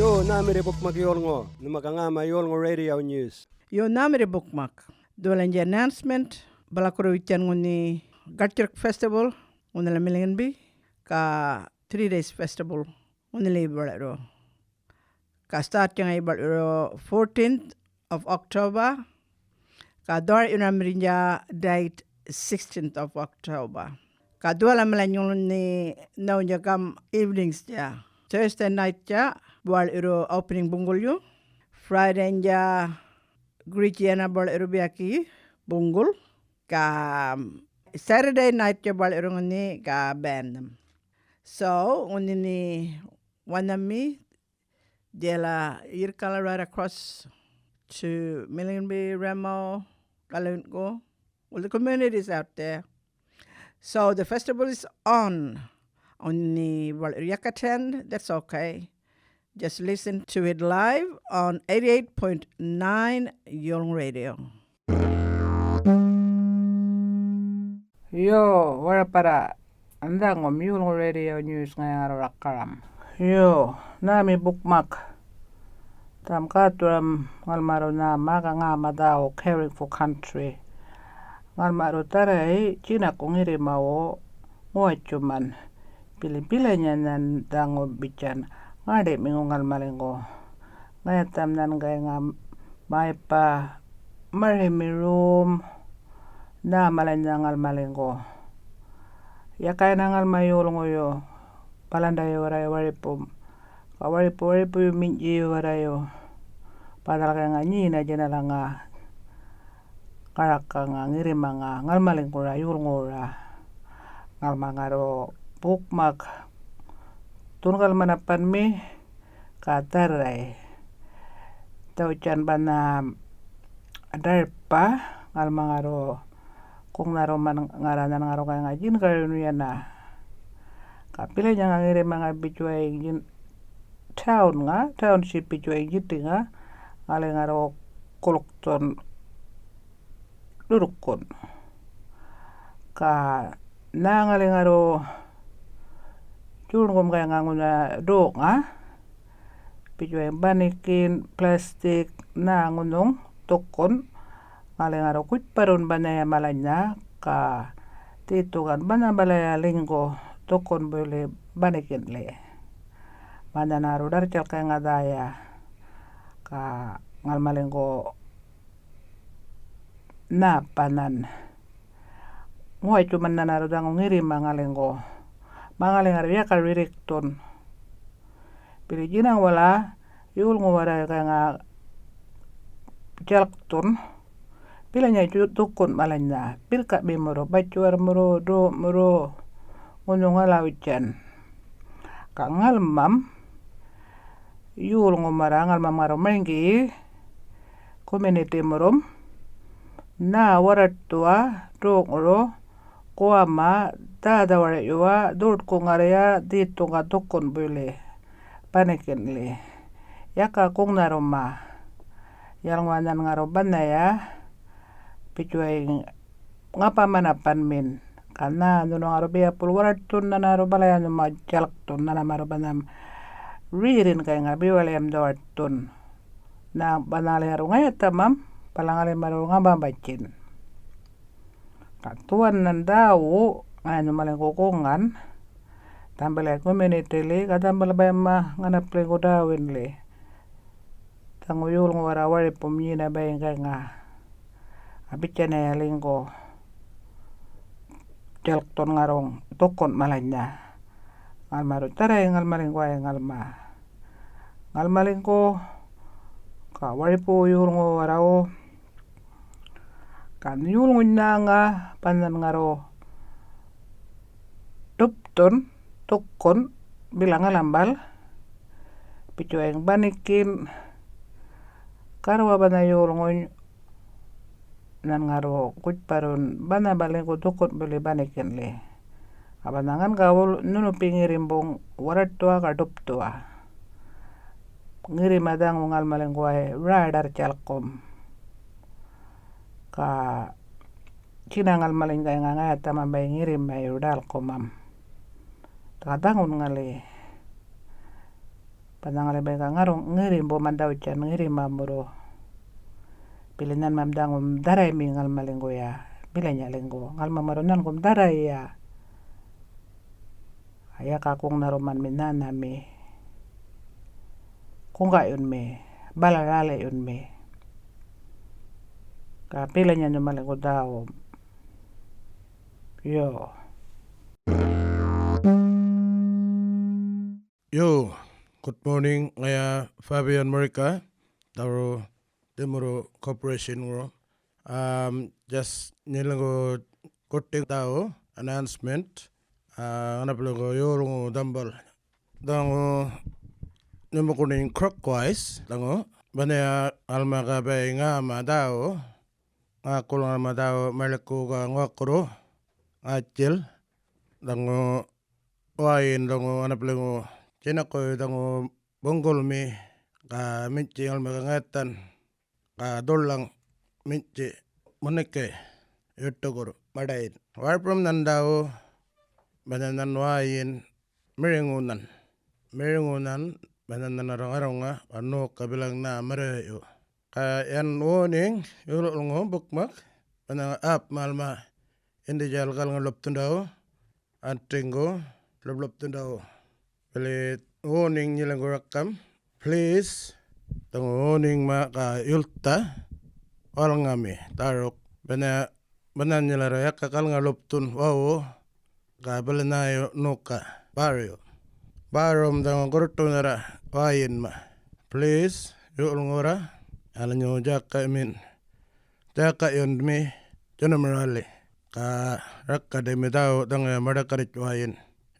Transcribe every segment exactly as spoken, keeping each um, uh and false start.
Yo, nhämirri bukmak yolŋu, nhuma ga ŋäma yolŋu radio news. Yo, nhämirri bukmak. Dhuwalany announcement, bala gurruwitjan ŋunhi Gatjirk Festival, ŋunhila Milinginbi, ka three days festival, ŋunhili baḻiru. Ka start ŋayi baḻiru fourteenth of October, ka dhuwal yunamrinja date sixteenth of October. Ka dhuwala malany ŋunhi nhawuynja gam evenings ja. Thursday night ja, baḻiru opening buŋgulyu. Friday ja, guriji yana baḻiru biyaki buŋgul. Ka Saturday night ja baḻiru ŋunhi ga band. So, ŋunhi wanhami, dhiyala yirrkala right across to Milinginbi, Remo, Galungu, all the communities out there. So the festival is on. Ŋunhi baḻiru yaka attend, that's okay. Just listen to it live on eighty-eight point nine Yolŋu Radio. Yo, warapara, dhaŋum Yolŋu Radio news ŋaya ŋarru rakaram. Yo, nhämi bukmak. Dham gäthuram ŋalmaru nhäma ga ŋäma dhawu Caring for Country. Ŋalmaru dharray djinaku ŋirrimawu ŋuwatjuman. Bili bilanya nhan dhaŋu bitjan ŋäṉḏi'miŋu ŋalmaliŋgu. Ŋayatham nhan gayŋa maypa marimi rom nhä malany ŋalmaliŋgu. Yakayana ŋalma yolŋuyu, balandayu warrayu waripum. Ga waripu-waripuyu miny'yiyu warrayu. Banhal gayŋa nyena djinalaŋa ŋarakaŋa ŋirrimaŋa ŋalmaliŋgura yolŋuwura. Ŋalma ŋarru bukmak dhungal manapanmi ga dharray. Dhawutjan banha ḏarpa, ŋalma ŋarru guŋnharruman ŋarra nhan ŋarru gayŋa djingaryun yana. Ga bilanya ŋa ŋirrimaŋa bitjuwayiŋ djin-, town-ŋa, township bitjuwayiŋ djitiŋa, ŋali ŋarru gulkthun ḏurrkun. Ga nhä ŋali ŋarru djorŋgum gayŋa ŋunha ḏoŋŋa, bitjuwayiŋ banikin, plastic, nhä ŋunhuŋ dhukun, ŋali ŋarru gutjparrun banhaya malanynha, ga dhithuŋgan banha balaya ḻinygu dhukun buyli banikinli. Banha ŋarru ḏarrtjalk gayŋa dhäya, ga ŋalmaliŋgu nhäpa nhan. Ŋuwatjuman nhan ŋarru dhaŋu ŋirrima ŋaliŋgu. Mä ŋali ŋarru yaka rirrikthun. Bili djinaŋ wala yolŋu warra gayŋa djalkthun. Bilanya dju-, dhukun malanynha. Birrka'mimurru, batjiwarrmurru, ḏom'murru, ŋunhu ŋalawutjan. Ga ŋalmam yolŋumarra ŋalmam ŋarru marŋgi, community-murrum, nhä warraṯthuwa, ḏoŋŋuru, guwama, dhä-dhawar'yuwa, dhurrkuŋarrya, dhithuŋga dhukun buyli, banikinli. Yaka guŋnharruma, yalŋuwa nhan ŋarru banhaya, bitjuwayiŋ ŋapa manapanmin, ga nhä nhunu ŋarru biyapul warraṯthun, nhan ŋarru balaya nhuma djalkthun, nhanmam ŋarru banham rerrin gayŋa bewaḻiyam dhawaṯthun. Nhä banhali ŋarru ŋayathamam, bala ŋali ŋarru ŋambabatjin. Ga dhuwan nhan dhäwu, ŋaya nhumaliŋgu guŋgan, dhambalaya community-li, ga dhambal bayamma ŋanapiliŋgu Darwin-li. Dhaŋu yolŋu warra waripum nyena bayiŋ gayŋa. Ga bitjanaya ḻinygu djalkthun ŋarruŋ dhukun malanynha. Ŋalmaru dharray ŋalmaliŋguway ŋalma. Ŋalmaliŋgu ga waripuwu yolŋuwu warrawu. Gan yolŋuny nhäŋa banhan ŋarru ḏupthun, dhukun, bila ŋalambal, bitjuwayiŋ banikin, garrwa banha yolŋuny, nhan ŋarru gutjparrun banha bala ŋarru dhukun bili banikinli. Ga banha ŋangawul nhunupi ŋirrimbuŋ warraṯthuwa ga ḏupthuwa. Ŋirrima dhaŋu ŋalmaliŋguway räy-ḏarr djalkum. Ga djina ŋalmaliny gayŋa ŋayathamam bayiŋ ŋirrimayu ḏälkumam. Ga dhaŋun ŋali Banha ŋarra bayika ŋarruŋ ŋirrimbu mandawtjan ŋirrimamurru. Bili nhanmam dhaŋum dharraymi ŋalmaliŋguya, bilanyaliŋgu. Ŋalmamurru nhangum dharraya. Yaka guŋnharrumanmi nhänhami. Guŋga'yunmi, bala räliyunmi. Ga bilanya nhumaliŋgu dhäwum. Yo. Yo, good morning. Ŋaya Fabian Murika, Dawru Dimurru Corporation ŋuru. Um, just nyiliŋgu gutti dhaw announcement. Uh, ŋanapiliŋgu yolŋu dhambal. Dhaŋu nyumukuṉiny clockwise, dhaŋu. Banhaya ŋalma ga bay ŋäma dhaw. Ŋäkul ŋalma dhaw maḻiku ga ŋuwakurru ŋätjil, dhaŋu wayin dhaŋu ŋanapiliŋu djinakuy dhaŋu buŋgulmi, ga miny'tji ŋalma ga ŋayathan, ga dhuḻaŋ miny'tji muniki yutukurr maḏayin. Warprum nhan dhaw, banha nhan wayin miriŋunan, miriŋunan, banha nhan ŋarruŋa, ga ŋoka bilaŋ nhä marrayuꞌ. Ga yan warning yulŋu bukmak, banha ap malma indijal galŋa ḻupthundaw, antiŋgu ḻupḻupthundaw. Bili warning nyiliŋgu rakam, please, dhaŋu warning ma ga yultha walŋami dhäruk, banha, banha nyilara yaka galŋa ḻupthun wawu, ga bili nhäyu ŋoka bäryu. Bärum dhaŋu gurruṯunharra wayinma. Please, yulŋura, yala nyu djäkaꞌyumin, djäkaꞌyunmi djunumurali, ga rakadimi dhaw dhaŋuya maḏakarritj wayin,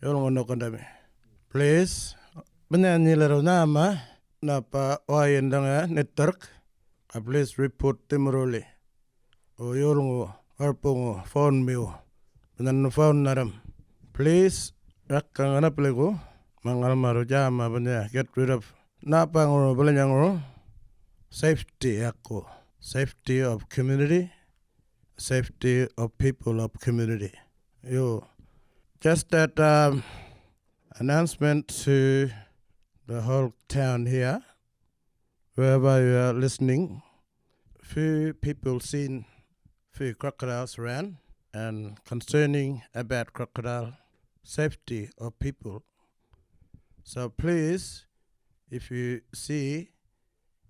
yulŋu ŋokandami. Please, banha nyilara nhäma, nhäpa wayin dhaŋuya nitharrk, ga please report Dimurruli. O yolŋu warpuŋu phone-miw, banha nhan phone-narram. Please, rakka ŋanapiliŋgu, ma ŋalmaŋurru djäma banha get rid of. Nhäpaŋuru, bilanyaŋuru, safety yaku. Safety of community, safety of people of community. Yo, just that, um, announcement to the whole town here. Wherever you are listening, few people seen few crocodiles around, and concerning about crocodile safety of people. So please, if you see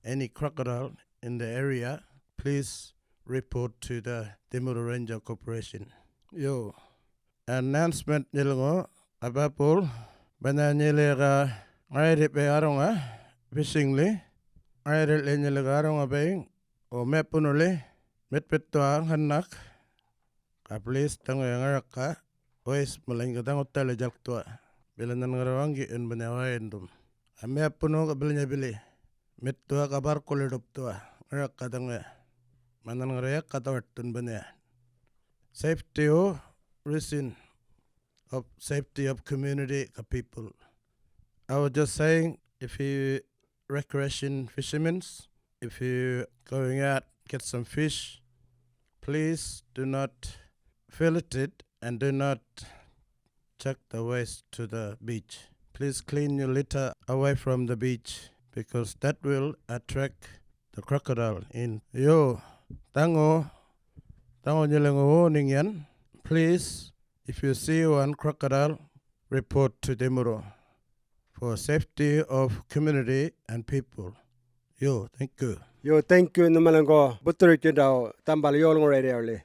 any crocodile in the area, please report to the Dimurru Ranger Corporation. Yo. Announcement nyilŋu, apapul, banha nyiliga ŋayrri bay ŋarruŋa fishing-li, ŋayrri nyiliga ŋarruŋa bay, o mapunuli, mitbittuwa ŋannak, ga please dhaŋuya ŋaraka, waste malany ga dhaŋu dhäli djalkthuwa, bili nhan ŋarra waŋgiꞌyun banha wayindhum. Ga mapunu ga bilanya bili, mittuwa ga barrkuli ḏupthuwa, ŋaraka dhaŋuya. Ma nhan ŋarra yaka dhawaṯthun banhaya. Safety-wu reason of safety of community ka people. I was just saying, if you recreation fishermen, if you going out, get some fish, please do not fillet it and do not chuck the waste to the beach. Please clean your litter away from the beach because that will attract the crocodile in. Yo, dhaŋu, dhaŋu nyiliŋu warning yan. Please, if you see one crocodile, report to Dimurru for safety of community and people. Yo, thank you. Yo, thank you, nhumaliŋgu buthurutjindaw dhambal yolŋu radio-li.